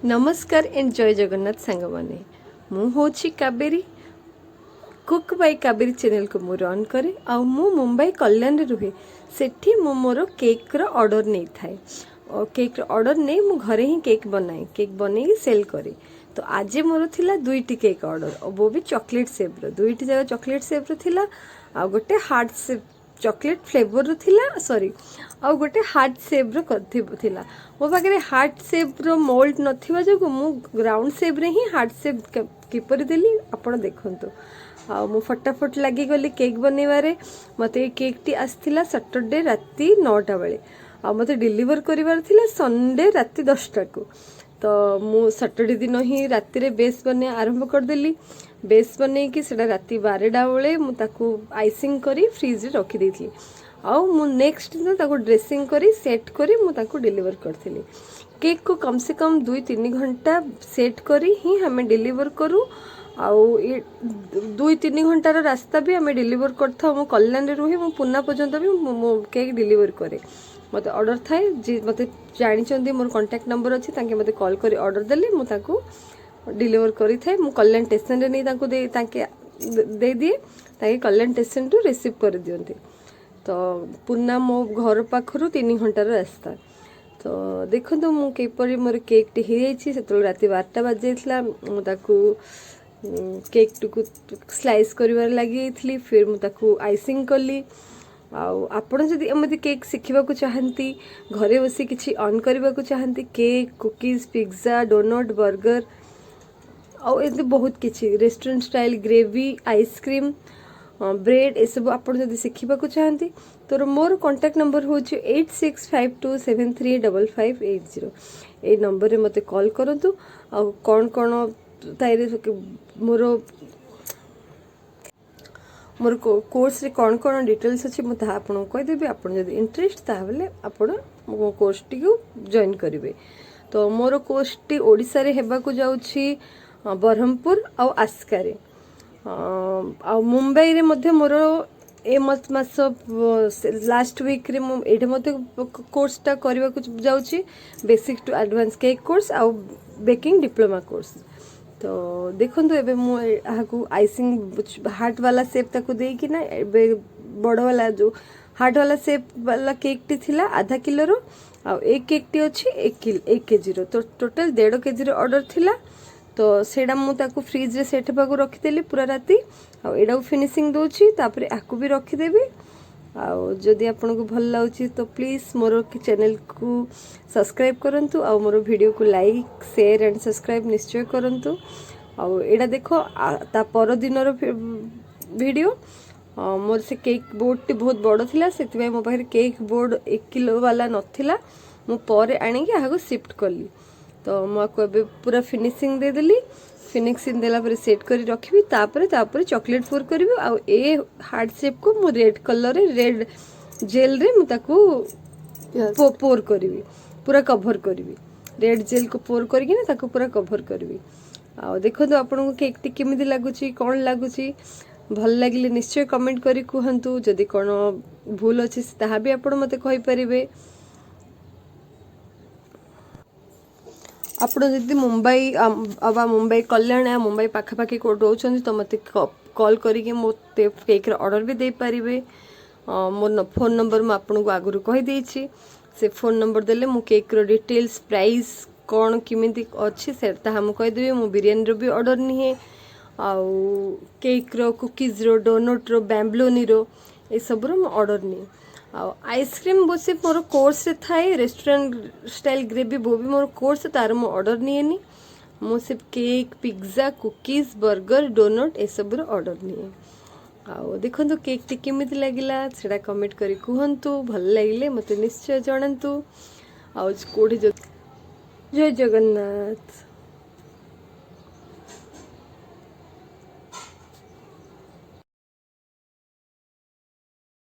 ନମସ୍କାର ଏଣ୍ଡ ଜୟ ଜଗନ୍ନାଥ ସାଙ୍ଗମାନେ। ମୁଁ ହେଉଛି କାବେରୀ। କୁକ୍ ବାଇ କାବେରୀ ଚ୍ୟାନେଲକୁ ମୁଁ ରନ୍ କରେ ଆଉ ମୁଁ ମୁମ୍ବାଇ କଲ୍ୟାଣରେ ରୁହେ। ସେଠି ମୁଁ ମୋର କେକ୍ର ଅର୍ଡ଼ର ନେଇଥାଏ। କେକ୍ର ଅର୍ଡ଼ର ନେଇ ମୁଁ ଘରେ ହିଁ କେକ୍ ବନାଏ, କେକ୍ ବନେଇକି ସେଲ୍ କରେ। ତ ଆଜି ମୋର ଥିଲା ଦୁଇଟି କେକ୍ ଅର୍ଡ଼ର, वो ବି ଚକୋଲେଟ୍ ସେପ୍ର। ଦୁଇଟି ଯାକ ଚକୋଲେଟ୍ ସେପ୍ର ଥିଲା ଆଉ ଗୋଟେ ହାର୍ଟ ସେପ୍ ଚକୋଲେଟ୍ ଫ୍ଲେଭରର ଥିଲା, ସରି, ଆଉ ଗୋଟେ ହାର୍ଟ ସେପ୍ର ଥିଲା। ମୋ ପାଖରେ ହାର୍ଟ ସେପ୍ର ମୋଲ୍ଡ ନଥିବା ଯୋଗୁଁ ମୁଁ ରାଉଣ୍ଡ ସେପ୍ରେ ହିଁ ହାର୍ଟ ସେପ୍ କିପରି ଦେଲି, ଆପଣ ଦେଖନ୍ତୁ। ଆଉ ମୁଁ ଫଟାଫଟ ଲାଗିଗଲି କେକ୍ ବନେଇବାରେ। ମୋତେ ଏଇ କେକ୍ଟି ଆସିଥିଲା ସଟରଡେ ରାତି 9ଟା ବେଳେ ଆଉ ମୋତେ ଡେଲିଭର କରିବାର ଥିଲା ସଣ୍ଡେ ରାତି 10ଟାକୁ। ତ ମୁଁ ସଟରଡେ ଦିନ ହିଁ ରାତିରେ ବେସ୍ ବନେଇବା ଆରମ୍ଭ କରିଦେଲି। ବେସ୍ ବନେଇକି ସେଇଟା ରାତି 12ଟା ବେଳେ ମୁଁ ତାକୁ ଆଇସିଂ କରି ଫ୍ରିଜରେ ରଖିଦେଇଥିଲି ଆଉ ମୁଁ ନେକ୍ସଟ ଦିନ ତାକୁ ଡ୍ରେସିଂ କରି, ସେଟ୍ କରି ମୁଁ ତାକୁ ଡେଲିଭର କରିଥିଲି। କେକ୍କୁ କମ୍ ସେ କମ୍ 2-3 ଘଣ୍ଟା ସେଟ୍ କରି ହିଁ ଆମେ ଡେଲିଭର କରୁ ଆଉ ଏ 2-3 ଘଣ୍ଟାର ରାସ୍ତା ବି ଆମେ ଡେଲିଭର କରିଥାଉ। ମୁଁ କଲ୍ୟାଣରେ ରୁହେ, ମୁଁ ପୁନା ପର୍ଯ୍ୟନ୍ତ ବି ମୁଁ ମୋ କେକ୍ ଡେଲିଭର କରେ। ମୋତେ ଅର୍ଡ଼ର ଥାଏ, ଯିଏ ମୋତେ ଜାଣିଛନ୍ତି, ମୋର କଣ୍ଟାକ୍ଟ ନମ୍ବର ଅଛି, ତାଙ୍କେ ମୋତେ କଲ୍ କରି ଅର୍ଡ଼ର ଦେଲେ ମୁଁ ତାକୁ ଡେଲିଭର କରିଥାଏ। ମୁଁ କଲ୍ୟାଣ ଷ୍ଟେସନରେ ନେଇ ତାଙ୍କୁ ଦେଇ ତାଙ୍କେ ଦେଇଦିଏ, ତାଙ୍କେ କଲ୍ୟାଣ ଷ୍ଟେସନରୁ ରିସିଭ୍ କରିଦିଅନ୍ତି। ତ ପୁନା ମୋ ଘର ପାଖରୁ 3 ଘଣ୍ଟାର ରାସ୍ତା। ତ ଦେଖନ୍ତୁ ମୁଁ କିପରି ମୋର କେକ୍ଟି ହେଇଯାଇଛି। ସେତେବେଳେ ରାତି 12ଟା ବାଜିଯାଇଥିଲା। ମୁଁ ତାକୁ କେକ୍ଟିକୁ ସ୍ଲାଇସ୍ କରିବାରେ ଲାଗିଯାଇଥିଲି, ଫିର୍ ମୁଁ ତାକୁ ଆଇସିଂ କଲି। ଆଉ ଆପଣ ଯଦି ଏମିତି କେକ୍ ଶିଖିବାକୁ ଚାହାନ୍ତି, ଘରେ ବସି କିଛି ଅର୍ନ କରିବାକୁ ଚାହାନ୍ତି, cake, cookies, pizza, donut, burger ଆଉ ଏମିତି ବହୁତ କିଛି, restaurant style gravy, ice cream, bread, ଏସବୁ ଆପଣ ଯଦି ଶିଖିବାକୁ ଚାହାନ୍ତି, ତ ମୋର କଣ୍ଟାକ୍ଟ ନମ୍ବର ହେଉଛି 8652735580। ଏଇ ନମ୍ବରରେ ମୋତେ କଲ୍ କରନ୍ତୁ। ଆଉ କ'ଣ କ'ଣ ତାଇରେ ମୋର ମୋର କୋର୍ସରେ କ'ଣ କ'ଣ ଡିଟେଲ୍ସ ଅଛି, ମୁଁ ତାହା ଆପଣଙ୍କୁ କହିଦେବି। ଆପଣ ଯଦି ଇଣ୍ଟରେଷ୍ଟ, ତାହେଲେ ଆପଣ ମୋ କୋର୍ସଟିକୁ ଜଏନ୍ କରିବେ। ତ ମୋର କୋର୍ସଟି ଓଡ଼ିଶାରେ ହେବାକୁ ଯାଉଛି, ବ୍ରହ୍ମପୁର ଆଉ ଆସ୍କାରେ ଆଉ ମୁମ୍ବାଇରେ ମଧ୍ୟ ମୋର ଏ ମାସ ଲାଷ୍ଟ ୱିକ୍ରେ ମୁଁ ଏଇଠି ମଧ୍ୟ କୋର୍ସଟା କରିବାକୁ ଯାଉଛି, basic to advance cake course ଆଉ ବେକିଂ ଡିପ୍ଲୋମା କୋର୍ସ। ତ ଦେଖନ୍ତୁ, ଏବେ ମୁଁ ଏହାକୁ ଆଇସିଂ ହାର୍ଟ ବାଲା ସେପ୍ ତାକୁ ଦେଇକିନା, ଏବେ ବଡ଼ ବାଲା ଯେଉଁ ହାର୍ଟ ବାଲା ସେପ୍ ବାଲା କେକ୍ଟି ଥିଲା ଆଧା କିଲୋର ଆଉ ଏ କେକ୍ଟି ଅଛି 1 କେଜିର। ତ ଟୋଟାଲ 1.5 କେଜିର ଅର୍ଡ଼ର ଥିଲା। ତ ସେଇଟା ମୁଁ ତାକୁ ଫ୍ରିଜରେ ସେଟ୍ ହେବାକୁ ରଖିଦେଲି ପୁରା ରାତି ଆଉ ଏଇଟାକୁ ଫିନିସିଂ ଦେଉଛି, ତାପରେ ଆକୁ ବି ରଖିଦେବି। ଆଉ ଯଦି ଆପଣଙ୍କୁ ଭଲ ଲାଗୁଛି, ତ ପ୍ଲିଜ୍ ମୋର ଚ୍ୟାନେଲକୁ ସବସ୍କ୍ରାଇବ୍ କରନ୍ତୁ ଆଉ ମୋର ଭିଡ଼ିଓକୁ ଲାଇକ୍, ସେୟାର ଆଣ୍ଡ ସବସ୍କ୍ରାଇବ୍ ନିଶ୍ଚୟ କରନ୍ତୁ। ଆଉ ଏଇଟା ଦେଖ, ତା ପରଦିନର ଭିଡ଼ିଓ। ମୋର ସେ କେକ୍ ବୋର୍ଡ଼ଟି ବହୁତ ବଡ଼ ଥିଲା, ସେଥିପାଇଁ ମୋ ପାଖରେ କେକ୍ ବୋର୍ଡ଼ 1 କିଲୋ ବାଲା ନଥିଲା। ମୁଁ ପରେ ଆଣିକି ଏହାକୁ ସିଫ୍ଟ କଲି। ତ ମୁଁ ଆକୁ ଏବେ ପୁରା ଫିନିସିଂ ଦେଇଦେଲି। ଫିନିସିଂ ଦେଲା ପରେ ସେଟ୍ କରି ରଖିବି, ତାପରେ ତାପରେ ଚକୋଲେଟ୍ ପୋର୍ କରିବି ଆଉ ଏ ହାର୍ଟ ସେପ୍କୁ ମୁଁ ରେଡ୍ କଲର୍ରେ, ରେଡ୍ ଜେଲ୍ରେ ମୁଁ ତାକୁ ପୋର୍ କରିବି, ପୁରା କଭର୍ କରିବି। ରେଡ୍ ଜେଲ୍କୁ ପୋର୍ କରିକିନା ତାକୁ ପୁରା କଭର୍ କରିବି। ଆଉ ଦେଖନ୍ତୁ, ଆପଣଙ୍କୁ କେକ୍ଟି କେମିତି ଲାଗୁଛି, କ'ଣ ଲାଗୁଛି? ଭଲ ଲାଗିଲେ ନିଶ୍ଚୟ କମେଣ୍ଟ କରି କୁହନ୍ତୁ। ଯଦି କ'ଣ ଭୁଲ ଅଛି, ତାହା ବି ଆପଣ ମୋତେ କହିପାରିବେ। ଆପଣ ଯଦି ମୁମ୍ବାଇ ବା ମୁମ୍ବାଇ କଲ୍ୟାଣ, ମୁମ୍ବାଇ ପାଖାପାଖି କେଉଁଠି ରହୁଛନ୍ତି, ତ ମୋତେ କଲ୍ କରିକି ମୋତେ କେକ୍ର ଅର୍ଡ଼ର ବି ଦେଇପାରିବେ। ମୋ ଫୋନ୍ ନମ୍ବର ମୁଁ ଆପଣଙ୍କୁ ଆଗରୁ କହିଦେଇଛି। ସେ ଫୋନ୍ ନମ୍ବର ଦେଲେ ମୁଁ କେକ୍ର ଡିଟେଲ୍ସ, ପ୍ରାଇସ୍ କ'ଣ କେମିତି ଅଛି, ସେ ତାହା ମୁଁ କହିଦେବି। ମୁଁ ବିରିୟାନୀର ବି ଅର୍ଡ଼ର ନିଏ ଆଉ କେକ୍ର, କୁକିଜ୍ର, ଡୋନଟ୍ର, ବ୍ୟାମ୍ବ୍ଲୋନିର, ଏସବୁର ମୁଁ ଅର୍ଡ଼ର ନିଏ। ଆଉ ଆଇସ୍କ୍ରିମ୍ ବସି ମୋର କୋର୍ସରେ ଥାଏ। ରେଷ୍ଟୁରାଣ୍ଟ ଷ୍ଟାଇଲ୍ ଗ୍ରେଭି वो ବି ମୋର କୋର୍ସ, ତାର ମୁଁ ଅର୍ଡ଼ର ନିଏନି। ମୁଁ ସେ cake, pizza, cookies, burger, donut, ଏସବୁର ଅର୍ଡ଼ର ନିଏ। ଆଉ ଦେଖନ୍ତୁ, କେକ୍ଟି କେମିତି ଲାଗିଲା, ସେଇଟା କମେଣ୍ଟ କରି କୁହନ୍ତୁ। ଭଲ ଲାଗିଲେ ମୋତେ ନିଶ୍ଚୟ ଜଣାନ୍ତୁ। ଆଉ କେଉଁଠି ଜୟ ଜଗନ୍ନାଥ।